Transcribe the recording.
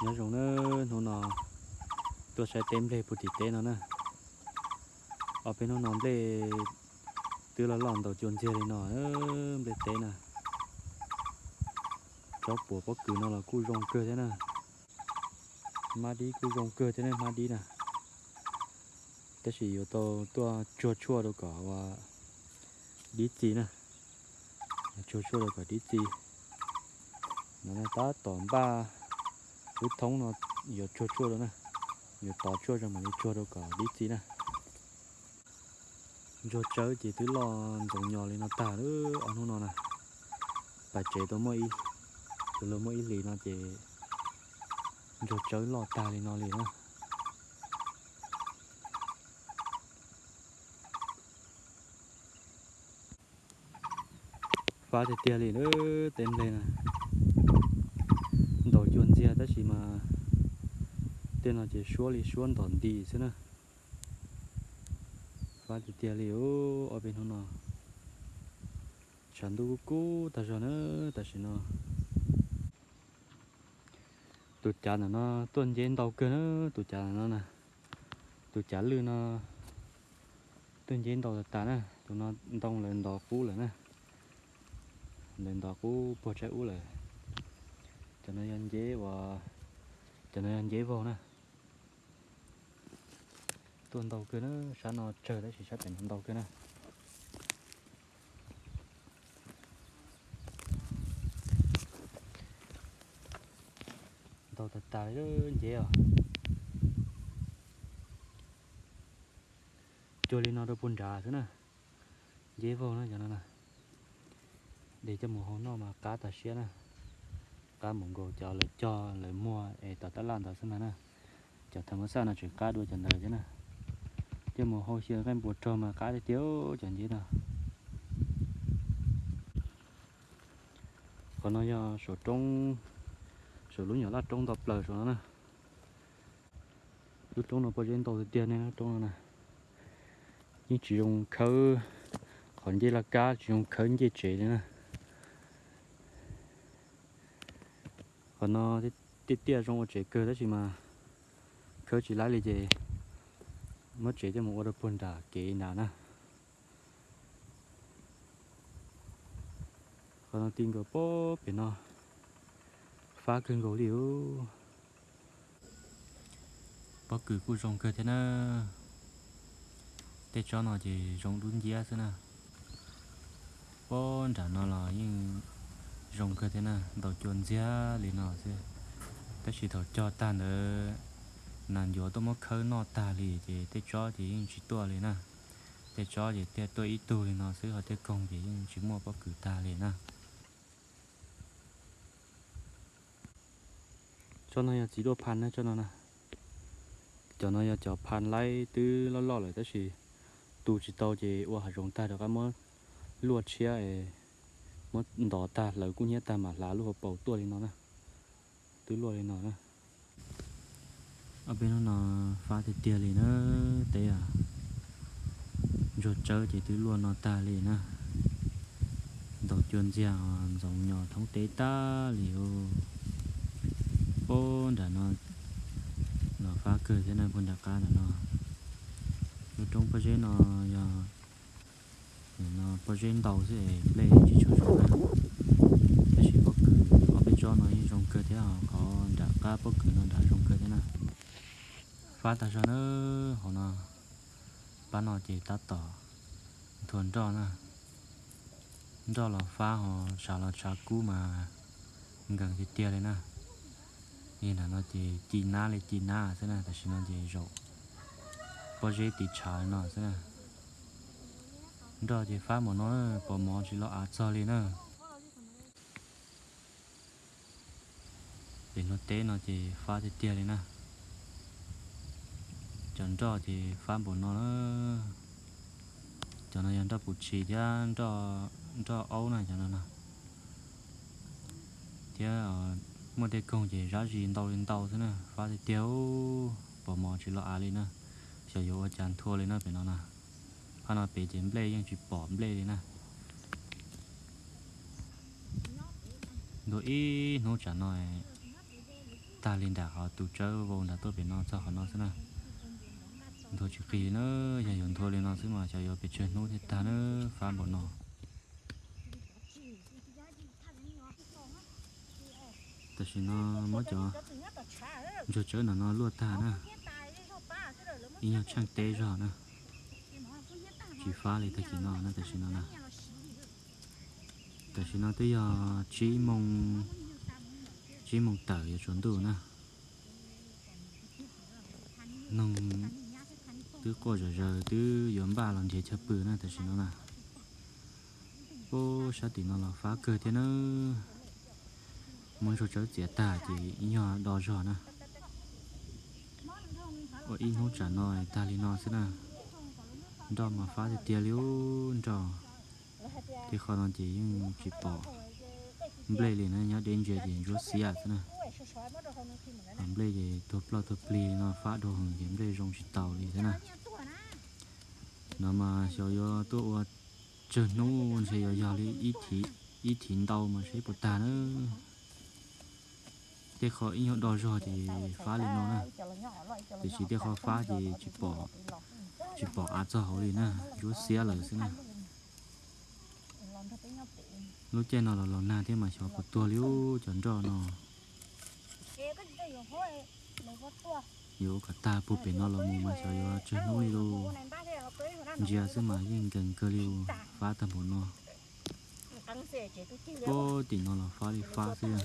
Nyob zoo na, hnub no tuaj saib teb nplej puag tim teb no na. Ob peb hnub no nplej twb loj loj ntaus cua ntxiag li no, nplej teb na. Tsob puas pob kws no los kuj zoo kawg thiab na. Hmab dib kuj zoo kawg thiab ne, hmab dib na. Tab sis yuav tau tuaj tsuag tshuaj rau kom ua dib txiv na. Tsuag tshuaj rau kom dib txiv. No tab tom npaj lub thoob no yuav tsuag tshuaj rau na. Yuav tov tshuaj zoo mam li tsuag rau kom dib txiv na. Ntsuag tsawb ces twb loj ntxoov nyos li no tag lawm ob hnub no na. Pais tsev tau muaj ib, tau muaj ib hlis no ces ntsuag tsawb loj tag li no li na. Fab tiag tiag li na, teb nplej na. Ntaus cua ntxiag tab sis mas tej no ces suab li suab ntom nti xwb na. Fab tiag tiag li, ob peb hnub no tshav ntuj kub kub tag zog na, tam sim no. Tus cav ntawm no tuaj nceb ntau kawg na, tus cav ntawm no na. Tus cav lwj no tuaj nceb ntau tas tas na, tus no ntoo lawv ntov qub lawm na. Lawv ntov qub puag tsaib ub lawm. Cov no yog nceb uas, cov no yog nceb vaug na. Tuaj ntau kawg na, sab no tsawg tab sis sab pem no ntau kawg na. Ntau tas tas li nceb os. Cuag li no rau puag nrad xwb na. Nceb vaug na cov no na. De coj mus hau noj mas qab tas siab na. Qab mus nkaus cov lawv cog lawv muag es tom tab laj ntawd xwb mas na. Cov thav mab xaj no tseem qab dua cov ntawd thiab na. Coj mus hau xyaw nqaij npua rog mas qab tiag tiag cov nceb no. Qhov no yog saum roob, saum lub nyuam laj roob nto plaws saum no na. Lub roob no pob zeb ntau tiag tiag ne, lub roob no na. Yeej tsis zoo khawb qhov ncej laj kab, tsis zoo khawb ncej tsev li na. Qhov no tiaj tiaj zoo ua tsev kawg tab sis mas khawb tsis laib li ces muab tsev coj mus ua rau puag nram kev nrad na. Qhov no ti nkaus pob pem no, fab kawg nkaus li. Pob kws kuj zoo kawg thiab na. Tej tsob no ces zoo dub nciab xwb na. Pob nram no los yeej zoo kawg thiab na, ntaus cua ntxiag li no xwb. Tab sis thaum cog tag ntawd, nas ncuav tuaj muab khawb noj tag li ces tej tsob ces yeej tsis tuaj li na. Tej tsob ces thiaj tuaj ib tug li no xwb, ho tej koog ces yeej tsis muaj pob kws tag li na. Tsob no yog txiv duaj pha na, tsob no na. Cov no yog cov pha laib twb loj loj lawm tab sis tu tsis tau ces ua hav zoov tag rov qab muab luaj tshiab, muab ntov tag hlawv kub hnyiab tag mam hlav lub hauv paus tuaj li no na. Twb luaj li no na. Ob peb hnub no fab tiag tiag li na, teb os. Ntsuag tsawb ces twb luaj no tag li na. Ntaus cua ntxiag ntxoov nyos thoob teb tag li os. Pob nram no los fab kawg thiab na, puag nram qab nram no. Lub roob pob zeb no yog, no pob zeb ntau xwb es nplej tsis tshua zoo na. Tab sis pob kws ob peb tsob no yeej zoo kawg thiab, qhov nram qab pob kws no nram zoo kawg thiab na. Fab tag zog na, hauv no, pab no ces tab tom nthua nroj na. Nroj los fab ho tshav los tshav kub mas nkees tiag tiag li na. Li nram no ces ci nab li ci nab xwb na, tam sim no ces zaum pob zeb tiv tshav no xwb na. Nroj ces fab npaum no, pos mov tsis los av txog li na. Pem no teb no ces fab tiag tiag li na. Cov nroj ces fab npaum no na. Cov no yog nroj pum tshis thiab nroj aub na cov no na. Thiab muaj tej koog ces zab zis ntau li ntau xwb na, fab tiag tiag, pos mov tsis los av li na. Xyov yuav ua cas nthua li na pem no na. Phab no pem ces nplej yeej tsis pom nplej li na. Ntua ib hnub tsam no tag li nram qhov tus tsawb vau nram tuaj pem no txog qhov no xwb na. Nthua tsis qis li na, yog yuav nthua li no xwb mas xyov yuav pes tsawg hnub thiaj tag na, fab npaum no. Tam sim no muab cov ntsuag tsawb no no luaj tag na, ib nyuag tsheej teb zog na, tsis fab li tag kis no na tam sim no na. Tam sim no twb yog tsib moos, tsib moos tawm yuav tsaus ntuj na. Noog twb quaj zom zaws twb yuav npaj los nrhiav chaw pw na tam sim no na. Ub, sab tim no los fab kawg thiab na. Muab ntsuag tsawb txiav tag ces ib nyuag do zog na. Ua ib hnub tsam no tag li no xwb na. Nroj mas fab tiag tiag li ub nroj. Tej qho no ces yeej tsis pom nplej li na, nyob deb ntsia ces ntsuab xiab xwb na. Nplej ces tuag ploj tuag plig li no, fab dhau heev ces nplej zoo tsis taus li xwb na. No mas xyov yuav tuaj ua tsawg hnub, ntshe yuav yog li ib thiv ntau mas saib puas tag na. Tej qho ib nyuag do zog ces fab li no na, tiam sis tej qho fab ces tsis pom av txog hauv li na, ntsuab xiab lawm xwb na. Lub caij no los los nag thiab mas xyov puas tuag li ub cov nroj no. Yuav ua kom tag puag pem no los mus mas xyov yuav tsawg hnub li lauj. Ntsia xwb mas yeej nkees kawg li, fab tag npaum no. Puag tim no los fab li fab xwb.